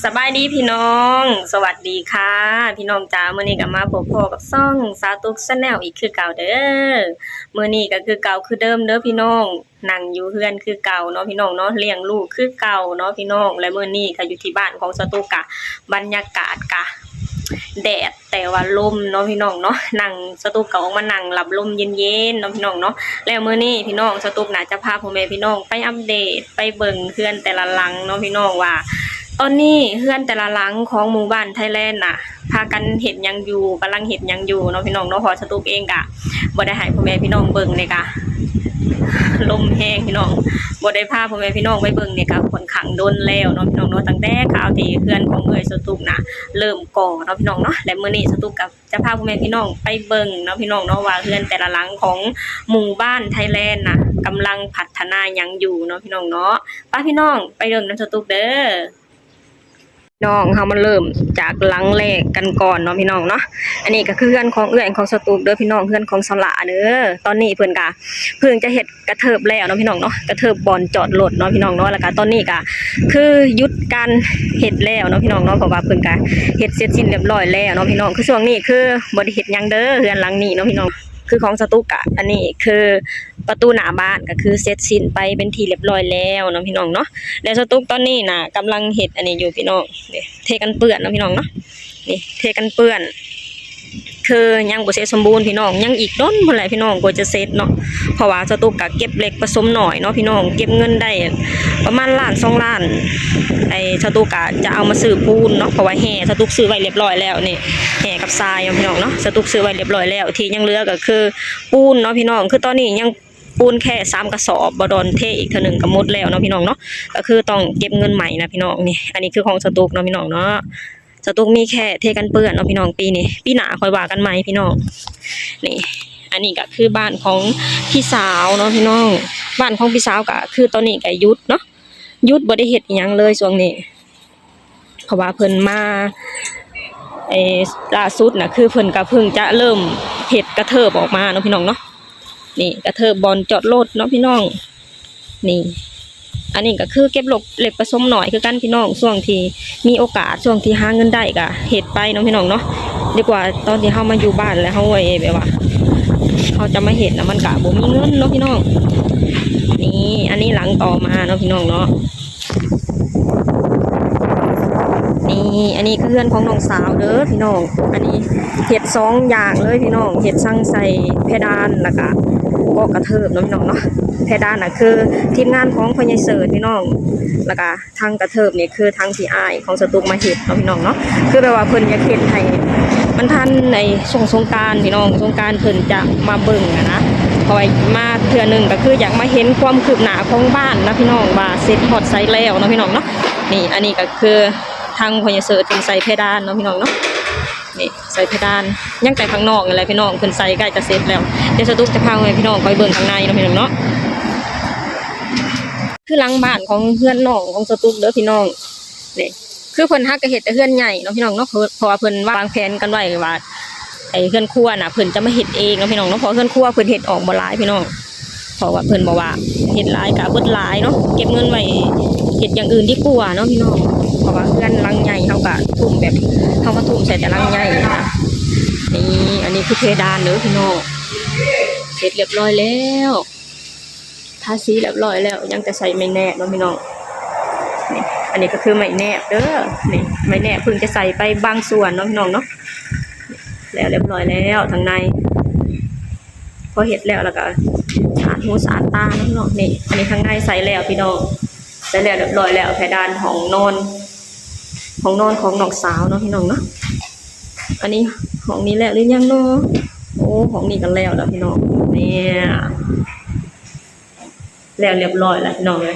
ສະບາຍດີພີ່ນ້ອງ ສະຫວັດດີຄ່ະພີ່ນ້ອງຈ້າ. ມື້ນີ້ກໍມາພົບພໍ້ກັບຊ່ອງສາວຕຸກ Channel ອີກຄືເກົ່າເດີ້. ມື້ນີ້ກໍຄືເກົ່າຄືເດີມເດີ້ພີ່ນ້ອງ, ນັ່ງຢູ່ເຮືອນຄືເກົ່າເນາະພີ່ນ້ອງເນາະ, ລ້ຽງລູກຄືເກົ່າເນາະພີ່ນ້ອງ. ແລະ ມື້ນີ້ກໍຢູ່ທີ່ບ້ານຂອງສາວຕຸກ ກະບັນຍາກາດກະແດດ ແຕ່ວ່າລົມເນາະພີ່ນ້ອງເນາະ, ນັ່ງ ສາວຕຸກກໍອອກມານັ່ງຮັບລົມເຢັນໆເນາະພີ່ນ້ອງເນາະ. ແລ້ວມື້ນີ້ພີ່ນ້ອງ ສາວຕຸກນະຈະພາພໍ່ແມ່ພີ່ນ້ອງໄປອັບເດດ ໄປເບິ່ງເຮືອນແຕ່ລະຫຼັງເນາະພີ່ນ້ອງ ວ່າຕອນນີ້ເຮືອນແຕ່ລະຫຼັງຂອງໝູ່ບ້ານໄທແລນນະ ພາກັນເຮັດຫຍັງຢູ່ ກຳລັງເຮັດຫຍັງຢູ່ເນາະພີ່ນ້ອງເນາະ. ເພາະສາວຕຸກເອງກະບໍ່ໄດ້ໃຫ້ພໍ່ແມ່ພີ່ນ້ອງເບິ່ງນີ້ກະ ລົມແຮງພີ່ນ້ອງ, ບໍ່ໄດ້ພາພໍ່ແມ່ພີ່ນ້ອງໄປເບິ່ງນີ້ກະຂ້ອນຂ້າງດົນແລ້ວເນາະພີ່ນ້ອງເນາະ, ຕັ້ງແຕ່ຄາວທີ່ເຮືອນຂອງເອື້ອຍສາວຕຸກນະເລີ່ມກໍ່ເນາະພີ່ນ້ອງເນາະ. ແລະ ມື້ນີ້ສາວຕຸກກໍ ຈະພາພໍ່ແມ່ພີ່ນ້ອງໄປເບິ່ງເນາະພີ່ນ້ອງເນາະ ວ່າເຮືອນແຕ່ລະຫຼັງຂອງໝູ່ບ້ານໄທແລນນະ ກຳລັງພັດທະນາຫຍັງຢູ່ເນາະພີ່ນ້ອງເນາະ. ໄປພີ່ນ້ອງ ໄປເລີ່ມນຳສາວຕຸກເດີ້. ນ້ອງ ເຮົາມາເລີ່ມຈາກຫຼັງແລກກັນກ່ອນເນາະພີ່ນ້ອງເນາະ. ອັນນີ້ກໍຄືເຮືອນຂອງເອື້ອຍຂອງສາວຕຸກເດີ້ພີ່ນ້ອງ, ເຮືອນຂອງສາວຫຼ້າເດີ້. ຕອນນີ້ເພິ່ນກະເພິ່ງຈະເຮັດ ກະເທີບແລ້ວເນາະພີ່ນ້ອງເນາະ, ກະເທີບບ່ອນຈອດລົດເນາະພີ່ນ້ອງເນາະ. ແລ້ວກະຕອນນີ້ກະຄືຢຸດການເຮັດແລ້ວເນາະພີ່ນ້ອງເນາະ, ເພາະວ່າເພິ່ນກະເຮັດເສັດສິ້ນຮຽບຮ້ອຍແລ້ວເນາະພີ່ນ້ອງ. ຄືຊ່ວງນີ້ຄືບໍ່ໄດ້ເຮັດຫຍັງເດີ້ ເຮືອນຫຼັງນີ້ເນາະພີ່ນ້ອງ. ຄືຂອງສາວຕຸກກະ ອັນນີ້ຄືປະຕູໜ້າບ້ານກະຄືເສັດສິ້ນໄປເປັນທີ່ຮຽບຮ້ອຍແລ້ວເນາະພີ່ນ້ອງເນາະ. ແລະ ສາວຕຸກຕອນນີ້ນະກຳລັງເຮັດອັນນີ້ຢູ່ພີ່ນ້ອງ, ເທກັນເປື້ອນເນາະພີ່ນ້ອງເນາະ. ນີ້ ເທກັນເປື້ອນ ຄືຍັງບໍ່ເສັດສົມບູນພີ່ນ້ອງ, ຍັງອີກດົນພຸ້ນແຫຼະພີ່ນ້ອງກວ່າຈະເສັດເນາະ. ເພາະວ່າສາວຕຸກກະເກັບເລັກປະສົມໜ້ອຍເນາະພີ່ນ້ອງ, ເກັບເງິນໄດ້ປະມານລ້ານສອງລ້ານ ໄອ້ສາວຕຸກກະຈະເອົາມາຊື້ປູນເນາະ. ເພາະວ່າແຮ່ສາວຕຸກຊື້ໄວ້ຮຽບຮ້ອຍແລ້ວນີ້, ແຮ່ກັບຊາຍເນາະພີ່ນ້ອງເນາະ, ສາວຕຸກຊື້ໄວ້ຮຽບຮ້ອຍແລ້ວ. ທີ່ຍັງເຫຼືອກໍຄືປູນເນາະພີ່ນ້ອງ, ຄືຕອນນີ້ຍັງ ປູນແຄ່ສາມກະສອບ ບໍ່ດອນເທອີກເທື່ອໜຶ່ງກໍໝົດແລ້ວເນາະພີ່ນ້ອງເນາະ, ກໍຄືຕ້ອງເກັບເງິນໃໝ່ນະພີ່ນ້ອງ. ນີ້ ອັນນີ້ຄືຂອງສາວຕຸກເນາະພີ່ນ້ອງເນາະ, ສາວຕຸກມີແຄ່ເທກັນເປື້ອນເນາະພີ່ນ້ອງປີນີ້, ປີໜ້າຄ່ອຍວ່າກັນໃໝ່ພີ່ນ້ອງ. ນີ້ ອັນນີ້ກໍຄືບ້ານຂອງພີ່ສາວເນາະພີ່ນ້ອງ, ບ້ານຂອງພີ່ສາວກໍຄືຕອນນີ້ກໍຢຸດເນາະ, ຢຸດບໍ່ໄດ້ເຮັດອີ່ຫຍັງເລີຍຊ່ວງນີ້. ເພາະວ່າເພິ່ນມາ ເອີ ລ່າສຸດນະ ຄືເພິ່ນກະເພິ່ງຈະເລີ່ມເຮັດກະເທີບອອກມາເນາະພີ່ນ້ອງເນາະ. ນີ້ກະເທີບບ່ອນຈອດລົດເນາະພີ່ນ້ອງ. ນີ້ ອັນນີ້ກະຄືເກັບເລັກປະສົມໜ້ອຍຄືກັນພີ່ນ້ອງ, ຊ່ວງທີ່ມີໂອກາດ ຊ່ວງທີ່ຫາເງິນໄດ້ກະເຮັດໄປເນາະພີ່ນ້ອງເນາະ. ດີກວ່າຕອນທີ່ເຮົາມາຢູ່ບ້ານແລ້ວເຮົາ ເອີ ແບບວ່າເຮົາຈະມາເຮັດນະ ມັນກະບໍ່ມີເງິນເນາະພີ່ນ້ອງ. ນີ້ ອັນນີ້ຫຼັງຕໍ່ມາເນາະພີ່ນ້ອງເນາະ. ນີ້ ອັນນີ້ຄືເຮືອນຂອງນ້ອງສາວເດີ້ພີ່ນ້ອງ. ອັນນີ້ເຮັດສອງຢ່າງເລີຍພີ່ນ້ອງ, ເຮັດທັງໃສ່ເພດານ ແລ້ວກະກໍກະເທີບເນາະພີ່ນ້ອງເນາະ. ເພດານນະຄືທີມງານຂອງພໍ່ໃຫຍ່ເສີດພີ່ນ້ອງ, ແລ້ວກະທັງກະເທີບນີ້ຄືທັງທີ່ອ້າຍຂອງສາວຕຸກມາເຮັດເນາະພີ່ນ້ອງເນາະ. ຄືແບບວ່າເພິ່ນຢາກເຮັດໃຫ້ມັນທັນໃນຊ່ວງສົງການພີ່ນ້ອງ, ສົງການເພິ່ນຈະມາເບິ່ງຫັ້ນນະ. ເພາະວ່າມາເທື່ອໜຶ່ງກໍຄືຢາກມາເຫັນຄວາມຄືບໜ້າຂອງບ້ານນະພີ່ນ້ອງ ວ່າເສັດຮອດໃສແລ້ວເນາະພີ່ນ້ອງເນາະ. ນີ້ ອັນນີ້ກໍຄືທາງພໍ່ໃຫຍ່ເສີດເພິ່ນໃສ່ເພດານເນາະພີ່ນ້ອງເນາະ. ນີ້ໃສ່ເພດານ ຍັງແຕ່ຂ້າງນອກນີ້ແຫຼະພີ່ນ້ອງ, ເພິ່ນໃສ່ໃກ້ຈະເສັດແລ້ວ. ດຽວສາວຕຸກຈະພາພໍ່ແມ່ພີ່ນ້ອງໄປເບິ່ງຂ້າງໃນເນາະພີ່ນ້ອງເນາະ. ຄືຫຼັງບ້ານຂອງເຮືອນນ້ອງຂອງສາວຕຸກເດີ້ພີ່ນ້ອງ. ນີ້ຄືເພິ່ນຫາກະເຮັດແຕ່ເຮືອນໃຫຍ່ເນາະພີ່ນ້ອງເນາະ, ເພາະວ່າເພິ່ນວາງແຜນກັນໄວ້ວ່າ ໄອ້ເຮືອນຄົວນະເພິ່ນຈະມາເຮັດເອງເນາະພີ່ນ້ອງເນາະ. ເພາະເຮືອນຄົວເພິ່ນເຮັດອອກບໍ່ຫຼາຍພີ່ນ້ອງ, ເພາະວ່າເພິ່ນບອກວ່າເຮັດຫຼາຍກະເບິດຫຼາຍເນາະ, ເກັບເງິນໄວ້ເຮັດຢ່າງອື່ນດີກວ່າເນາະພີ່ນ້ອງ. ເພາະວ່າເຮືອນຫຼັງໃຫຍ່ເຮົາກະທຸ່ມແບບ ເຮົາມາທຸ່ມໃສ່ແຕ່ຫຼັງໃຫຍ່ນະ. ນີ້ ອັນນີ້ຄືເພດານເດີ້ພີ່ນ້ອງ, ເສັດຮຽບຮ້ອຍແລ້ວ. ທາສີຮຽບຮ້ອຍແລ້ວ ຍັງແຕ່ໃສ່ໄມ້ແນບເນາະພີ່ນ້ອງ. ນີ້ ອັນນີ້ກໍຄືໄມ້ແນບເດີ້. ນີ້ ໄມ້ແນບເພິ່ງຈະໃສ່ໄປບາງສ່ວນເນາະພີ່ນ້ອງເນາະ. ແລ້ວຮຽບຮ້ອຍແລ້ວທາງໃນ ພໍເຮັດແລ້ວ ແລ້ວກໍສະອາດຫູສະອາດຕາເນາະພີ່ນ້ອງ. ນີ້ ອັນນີ້ທາງໃນໃສ່ແລ້ວພີ່ນ້ອງ, ໃສ່ແລ້ວຮຽບຮ້ອຍແລ້ວ. ເພດານຫ້ອງນອນ ຫ້ອງນອນຂອງນ້ອງສາວເນາະພີ່ນ້ອງເນາະ. ອັນນີ້ຫ້ອງນີ້ແລ້ວຫຼືຍັງເນາະ? ໂອ້ ຫ້ອງນີ້ກໍແລ້ວແລ້ວພີ່ນ້ອງ. ນີ້ ແລ້ວຮຽບຮ້ອຍແລ້ວພີ່ນ້ອງເອີຍ.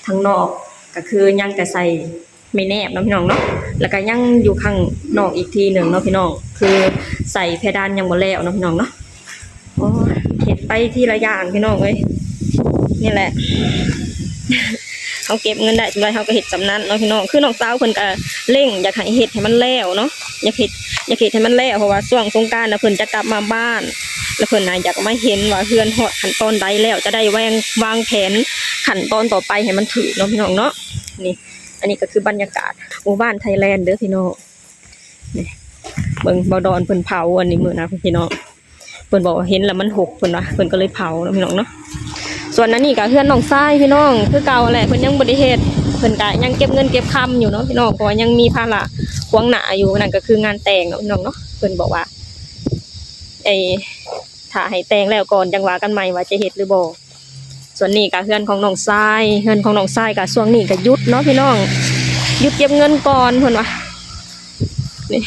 ທາງນອກກໍຄືຍັງແຕ່ໃສ່ໄມ້ແນບເນາະພີ່ນ້ອງເນາະ, ແລ້ວກໍຍັງຢູ່ຂ້າງນອກອີກທີໜຶ່ງເນາະພີ່ນ້ອງ, ຄືໃສ່ເພດານຍັງບໍ່ແລ້ວເນາະພີ່ນ້ອງເນາະ. ໂອ້ຍ ເຮັດໄປທີລະຢ່າງພີ່ນ້ອງເອີຍ. ນີ້ແຫຼະ ເຮົາເກັບເງິນໄດ້ສ່ຳໃດເຮົາກໍເຮັດສ່ຳນັ້ນເນາະພີ່ນ້ອງ. ຄືນ້ອງສາວເພິ່ນກໍເລັ່ງຢາກໃຫ້ເຮັດໃຫ້ມັນແລ້ວເນາະ, ຢາກເຮັດ ຢາກເຮັດໃຫ້ມັນແລ້ວ ເພາະວ່າຊ່ວງສົງການນະເພິ່ນຈະກັບມາບ້ານ, ແລ້ວເພິ່ນນະຢາກມາເຫັນວ່າເຮືອນຮອດຂັ້ນຕອນໃດແລ້ວ ຈະໄດ້ວາງ ວາງແຜນຂັ້ນຕອນຕໍ່ໄປໃຫ້ມັນຖືກເນາະພີ່ນ້ອງເນາະ. ນີ້ ອັນນີ້ກໍຄືບັນຍາກາດໝູ່ບ້ານໄທແລນເດີພີ່ນ້ອງ. ນີ້ ເບິ່ງ ບ່າວດອນເພິ່ນເຜົາອັນນີ້ມື້ນະພີ່ນ້ອງ. ເພິ່ນບອກວ່າເຫັນແລ້ວມັນຫົກ ເພິ່ນວ່າ ເພິ່ນກໍເລີຍເຜົາເນາະພີ່ນ້ອງເນາະ. ສ່ວນອັນນີ້ກໍເຮືອນນ້ອງຊາຍພີ່ນ້ອງ ຄືເກົ່າແຫຼະ ເພິ່ນຍັງບໍ່ໄດ້ເຮັດ ເພິ່ນກໍຍັງເກັບເງິນເກັບຄຳຢູ່ເນາະພີ່ນ້ອງ ເພາະວ່າຍັງມີພາລະຂວາງໜ້າຢູ່ ນັ້ນກໍຄືງານແຕ່ງເນາະພີ່ນ້ອງເນາະ. ເພິ່ນບອກວ່າ ໄອ້ ຖ້າໃຫ້ແຕ່ງແລ້ວກ່ອນ ຈັ່ງວ່າກັນໃໝ່ວ່າຈະເຮັດຫຼືບໍ່. ສ່ວນນີ້ກໍເຮືອນຂອງນ້ອງຊາຍ ເຮືອນຂອງນ້ອງຊາຍກໍຊ່ວງນີ້ກໍຢຸດເນາະພີ່ນ້ອງ ຢຸດເກັບເງິນກ່ອນ ເພິ່ນວ່າ ນີ້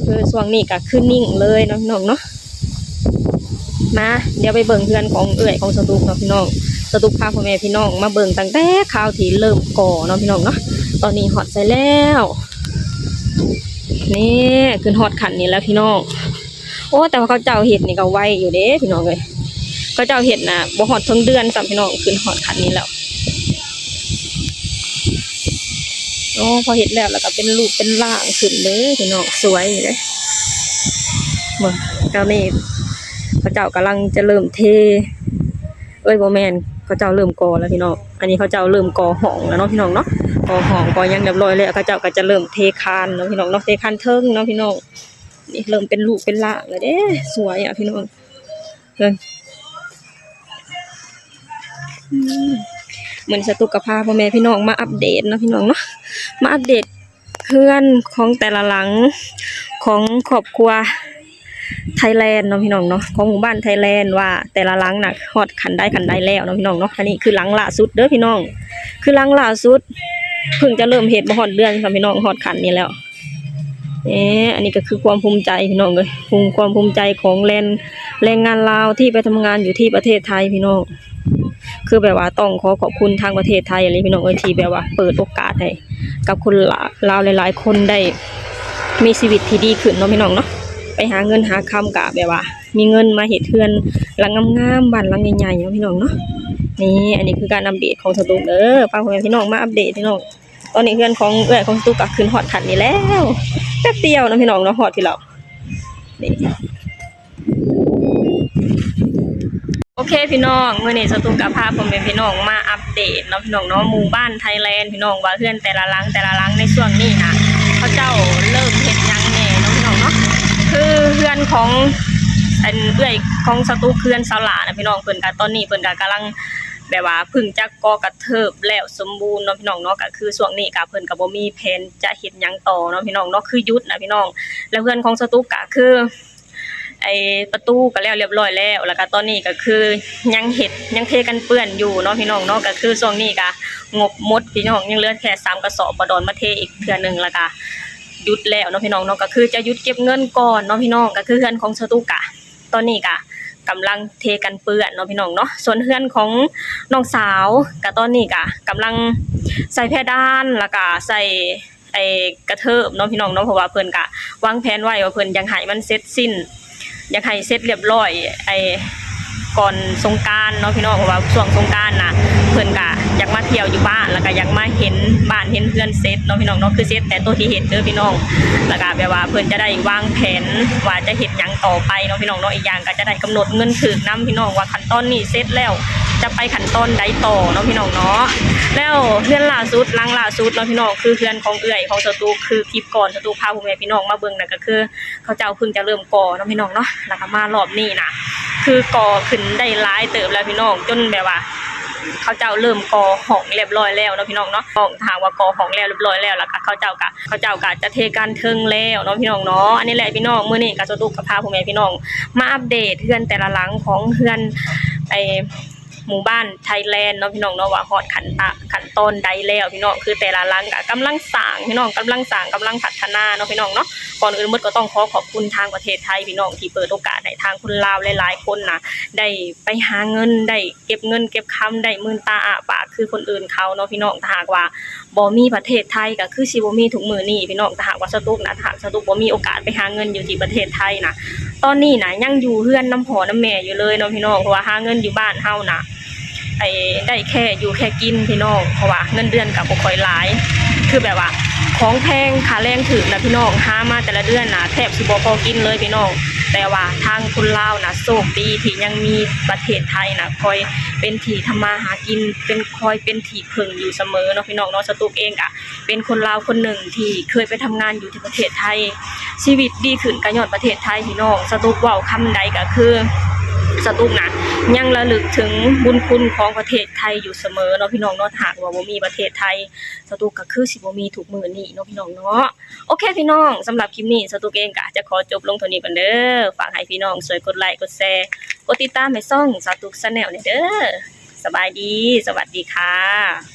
ຄືຊ່ວງນີ້ກໍຄືນິ່ງເລີຍເນາະພີ່ນ້ອງເນາະ. ມາ ດຽວໄປເບິ່ງເຮືອນຂອງເອື້ອຍຂອງສະຕຸກເນາະພີ່ນ້ອງ. ສະຕຸກພາພໍ່ແມ່ພີ່ນ້ອງມາເບິ່ງຕັ້ງແຕ່ຄາວທີ່ເລີ່ມກໍ່ເນາະພີ່ນ້ອງເນາະ. ຕອນນີ້ຮອດໃສແລ້ວ ນີ້ ຂຶ້ນຮອດຂັ້ນນີ້ແລ້ວພີ່ນ້ອງ. ໂອ້ ແຕ່ວ່າເຂົາເຈົ້າເຮັດນີ້ກໍໄວຢູ່ເດ້ພີ່ນ້ອງເອີຍ ເຂົາເຈົ້າເຮັດນະ ບໍ່ຮອດເຖິງເດືອນຊ້ຳພີ່ນ້ອງ ຂຶ້ນຮອດຂັ້ນນີ້ແລ້ວ. ໂອ້ ພໍເຮັດແລ້ວ ແລ້ວກໍເປັນຮູບເປັນຮ່າງຂຶ້ນເດ້ພີ່ນ້ອງ ສວຍຢູ່ເດ້. ເບິ່ງ ຕອນນີ້ເຂົາເຈົ້າກຳລັງຈະເລີ່ມເທ ເອີຍ ບໍ່ແມ່ນ ເຂົາເຈົ້າເລີ່ມກໍ່ແລ້ວພີ່ນ້ອງ. ອັນນີ້ເຂົາເຈົ້າເລີ່ມກໍ່ຫ້ອງແລ້ວເນາະພີ່ນ້ອງເນາະ ກໍ່ຫ້ອງກໍ່ຫຍັງຮຽບຮ້ອຍແລ້ວ ເຂົາເຈົ້າກໍຈະເລີ່ມເທຄານເນາະພີ່ນ້ອງເນາະ ເທຄານເທິງເນາະພີ່ນ້ອງ. ນີ້ເລີ່ມເປັນຮູບເປັນຮ່າງແລ້ວເດ້ ສວຍອະພີ່ນ້ອງ. ເບິ່ງ ອືມ ມື້ນີ້ສະຕຸກກໍພາພໍ່ແມ່ພີ່ນ້ອງມາອັບເດດເນາະພີ່ນ້ອງເນາະ ມາອັບເດດເຮືອນຂອງແຕ່ລະຫຼັງຂອງຄອບຄົວໄທແລນເນາະພີ່ນ້ອງເນາະ ຂອງໝູ່ບ້ານໄທແລນ ວ່າແຕ່ລະຫຼັງນະຮອດຂັ້ນໃດຂັ້ນໃດແລ້ວເນາະພີ່ນ້ອງເນາະ. ອັນນີ້ຄືຫຼັງລ່າສຸດເດີພີ່ນ້ອງ ຄືຫຼັງລ່າສຸດ ເພິ່ງຈະເລີ່ມເຮັດ ບໍ່ຮອດເດືອນຊ້ຳພີ່ນ້ອງ ຮອດຂັ້ນນີ້ແລ້ວ. ເອີ ອັນນີ້ກໍຄືຄວາມພູມໃຈພີ່ນ້ອງເອີຍ ພູມ ຄວາມພູມໃຈຂອງແລງ ແລງງານລາວທີ່ໄປທຳງານຢູ່ທີ່ປະເທດໄທພີ່ນ້ອງ. ຄືແບບວ່າຕ້ອງຂໍຂອບຄຸນທາງປະເທດໄທອີ່ຫຼີພີ່ນ້ອງເອີຍ ທີ່ແບບວ່າເປີດໂອກາດໃຫ້ກັບຄົນລາວ ລາວຫຼາຍໆຄົນໄດ້ມີຊີວິດທີ່ດີຂຶ້ນເນາະພີ່ນ້ອງເນາະ. ໄປຫາເງິນຫາຄຳກະແບບວ່າມີເງິນມາເຮັດເຮືອນຫຼັງງາມໆ ບ້ານຫຼັງໃຫຍ່ໆເນາະພີ່ນ້ອງເນາະ. ນີ້ ອັນນີ້ຄືການອັບເດດຂອງສະຕຸກເດີ ພາພໍ່ແມ່ພີ່ນ້ອງມາອັບເດດພີ່ນ້ອງ. ຕອນນີ້ເຮືອນຂອງເອື້ອຍຂອງສະຕຸກກໍຂຶ້ນຮອດຂັ້ນນີ້ແລ້ວ ແປັບດຽວເນາະພີ່ນ້ອງເນາະ ຮອດພີ້ແລ້ວ. ນີ້ ໂອເຄພີ່ນ້ອງ ມື້ນີ້ສະຕຸກກໍພາພໍ່ແມ່ພີ່ນ້ອງມາອັບເດດເນາະພີ່ນ້ອງເນາະ ໝູ່ບ້ານໄທແລນພີ່ນ້ອງ ວ່າເຮືອນແຕ່ລະຫຼັງ ແຕ່ລະຫຼັງໃນຊ່ວງນີ້ນະ ເຂົາເຈົ້າເລີ່ມເຮັດຫຍັງແດ່ເນາະພີ່ນ້ອງເນາະ. ຄືເຮືອນຂອງ ອັນ ເອື້ອຍຂອງສະຕຸກ ເຮືອນສາວຫຼ້ານະພີ່ນ້ອງ ເພິ່ນກໍ ຕອນນີ້ເພິ່ນກໍກຳລັງແບບວ່າເພິ່ງຈະກໍ່ກະ ເທີບແລ້ວສົມບູນເນາະພີ່ນ້ອງເນາະ. ກໍຄືຊ່ວງນີ້ກໍເພິ່ນກໍບໍ່ມີແຜນຈະເຮັດຫຍັງຕໍ່ເນາະພີ່ນ້ອງເນາະ ຄືຢຸດນະພີ່ນ້ອງ. ແລ້ວເຮືອນຂອງສະຕຸກກໍຄື ໄອ້ປະຕູກໍແລ້ວລຽບຮ້ອຍແລ້ວ ແລ້ວກໍຕອນນີ້ກໍຄືຍັງເຮັດ ຍັງເທກັນເປື້ອນຢູ່ເນາະພີ່ນ້ອງເນາະ. ກໍຄືຊ່ວງນີ້ກໍງົບໝົດພີ່ນ້ອງ ຍັງເຫຼືອແຄ່ສາມກະສອບ ບໍ່ດອນມາເທອີກເທື່ອໜຶ່ງ ແລ້ວກໍຢຸດແລ້ວເນາະພີ່ນ້ອງເນາະ. ກໍຄືຈະຢຸດເກັບເງິນກ່ອນເນາະພີ່ນ້ອງ. ກໍຄືເຮືອນຂອງສະຕຸກກະ ຕອນນີ້ກະກຳລັງເທກັນເປື້ອນເນາະພີ່ນ້ອງເນາະ. ສ່ວນເຮືອນຂອງນ້ອງສາວກະຕອນນີ້ກະກຳລັງໃສ່ແພດານ ແລ້ວກະໃສ່ໄອ້ກະເທີບເນາະພີ່ນ້ອງເນາະ. ເພາະວ່າເພິ່ນກະວາງແຜນໄວ້ວ່າເພິ່ນຢາກໃຫ້ມັນເສັດສິ້ນ ຢາກໃຫ້ເສັດລຽບຮ້ອຍ ໄອ້ ກ່ອນສົງການເນາະພີ່ນ້ອງ. ເພາະວ່າຊ່ວງສົງການນະ ເພິ່ນກະຢາກມາທ່ຽວຢູ່ບ້ານ ແລ້ວກະຢາກມາເຫັນບ້ານເຫັນເຮືອນເສັດເນາະພີ່ນ້ອງເນາະ. ຄືເສັດແຕ່ໂຕທີ່ເຮັດເດີພີ່ນ້ອງ ແລ້ວກະແບບວ່າເພິ່ນຈະໄດ້ວາງແຜນວ່າຈະເຮັດຫຍັງຕໍ່ໄປເນາະພີ່ນ້ອງເນາະ. ອີກຢ່າງກະຈະໄດ້ກຳນົດເງິນຖືກນຳພີ່ນ້ອງ ວ່າຂັ້ນຕອນນີ້ເສັດແລ້ວຈະໄປຂັ້ນຕອນໃດຕໍ່ເນາະພີ່ນ້ອງເນາະ. ແລ້ວເຮືອນລ່າສຸດ ຫຼັງລ່າສຸດເນາະພີ່ນ້ອງ ຄືເຮືອນຂອງເອື້ອຍຂອງສະຕຸກ ຄືຄລິບກ່ອນສະຕຸກພາພໍ່ແມ່ພີ່ນ້ອງມາເບິ່ງນັ້ນ ກະຄື ເຂົາເຈົ້າເພິ່ງຈະເລີ່ມກໍ່ເນາະພີ່ນ້ອງເນາະ. ແລ້ວກໍມາລອບນີ້ນະ ຄືກໍ່ຂຶ້ນໄດ້ຫຼາຍເຕີບແລ້ວພີ່ນ້ອງ ຈົນແບບວ່າເຂົາເຈົ້າເລີ່ມກໍ່ຫ້ອງຮຽບຮ້ອຍແລ້ວເນາະພີ່ນ້ອງເນາະ. ຫ້ອງ ຖ້າຫາກວ່າກໍ່ຫ້ອງແລ້ວຮຽບຮ້ອຍແລ້ວ ແລ້ວກໍເຂົາເຈົ້າກໍ ເຂົາເຈົ້າກໍຈະເທການເທິງແລ້ວເນາະພີ່ນ້ອງເນາະ. ອັນນີ້ແຫຼະພີ່ນ້ອງ ມື້ນີ້ກໍສະຕຸກກໍພາພໍ່ແມ່ພີ່ນ້ອງມາອັບເດດເຮືອນແຕ່ລະຫຼັງຂອງເຮືອນ ໄອ້ ໝູ່ບ້ານໄທແລນເນາະພີ່ນ້ອງເນາະ ວ່າຮອດຂັ້ນຕະ ຂັ້ນຕອນໃດແລ້ວພີ່ນ້ອງ. ຄືແຕ່ລະຫຼັງກໍກຳລັງສ້າງພີ່ນ້ອງ ກຳລັງສ້າງ ກຳລັງພັດທະນາເນາະພີ່ນ້ອງເນາະ. ກ່ອນອື່ນໝົດກໍຕ້ອງຂໍຂອບຄຸນທາງປະເທດໄທພີ່ນ້ອງ ທີ່ເປີດໂອກາດໃຫ້ທາງຄົນລາວຫຼາຍໆຄົນນະ ໄດ້ໄປຫາເງິນ ໄດ້ເກັບເງິນເກັບຄຳ ໄດ້ມື່ນຕາອ້າປາກຄືຄົນອື່ນເຂົາເນາະພີ່ນ້ອງ. ຖ້າຫາກວ່າບໍ່ມີປະເທດໄທກໍຄືຊິບໍ່ມີທຸກມື້ນີ້ພີ່ນ້ອງ. ຖ້າຫາກວ່າສະຕຸກນະ ຖ້າຫາກສະຕຸກບໍ່ມີໂອກາດໄປຫາເງິນຢູ່ທີ່ປະເທດໄທນະ ຕອນນີ້ນະຍັງຢູ່ເຮືອນນຳພໍ່ນຳແມ່ຢູ່ເລີຍເນາະພີ່ນ້ອງ ເພາະວ່າຫາເງິນຢູ່ບ້ານເຮົານະ ໄອ້ ໄດ້ແຄ່ຢູ່ແຄ່ກິນພີ່ນ້ອງ ເພາະວ່າເງິນເດືອນກໍບໍ່ຄ່ອຍຫຼາຍ. ຄືແບບວ່າ ຂອງແພງ ຄ່າແຮງຖືກນະພີ່ນ້ອງ ຫາມາແຕ່ລະເດືອນນະ ແທບຊິບໍ່ພໍກິນເລີຍພີ່ນ້ອງ. ແຕ່ວ່າທາງຄົນລາວນະ ໂຊກດີທີ່ຍັງມີປະເທດໄທນະ ຄອຍເປັນທີ່ທຳມາຫາກິນ ເປັນ ຄອຍເປັນທີ່ເພິ່ງຢູ່ສະເໝີເນາະພີ່ນ້ອງເນາະ. ສະຕຸກເອງກະເປັນຄົນລາວຄົນໜຶ່ງທີ່ເຄີຍໄປທຳງານຢູ່ທີ່ປະເທດໄທ ຊີວິດດີຂຶ້ນກະຍ້ອນປະເທດໄທພີ່ນ້ອງ. ສະຕຸກເວົ້າຄຳໃດກະຄື ສະຕຸກນະ ຍັງລະລຶກເຖິງບຸນຄຸນຂອງປະເທດໄທຢູ່ສະເໝີເນາະພີ່ນ້ອງເນາະ. ຖ້າຫາກວ່າບໍ່ມີປະເທດໄທ ສະຕຸກກະຄືຊິບໍ່ມີທຸກມື້ນີ້ເນາະພີ່ນ້ອງເນາະ. ໂອເຄພີ່ນ້ອງ ສຳລັບຄລິບນີ້ ສະຕຸກເອງກະຈະຂໍຈົບລົງເທົ່ານີ້ກ່ອນເດີ. ຝາກໃຫ້ພີ່ນ້ອງຊ່ວຍກົດໄລ ກົດແຊ ກົດຕິດຕາມໃຫ້ຊ່ອງສະຕຸກ Channel ແດ່ເດີ. ສະບາຍດີ ສະຫວັດດີຄ່ະ.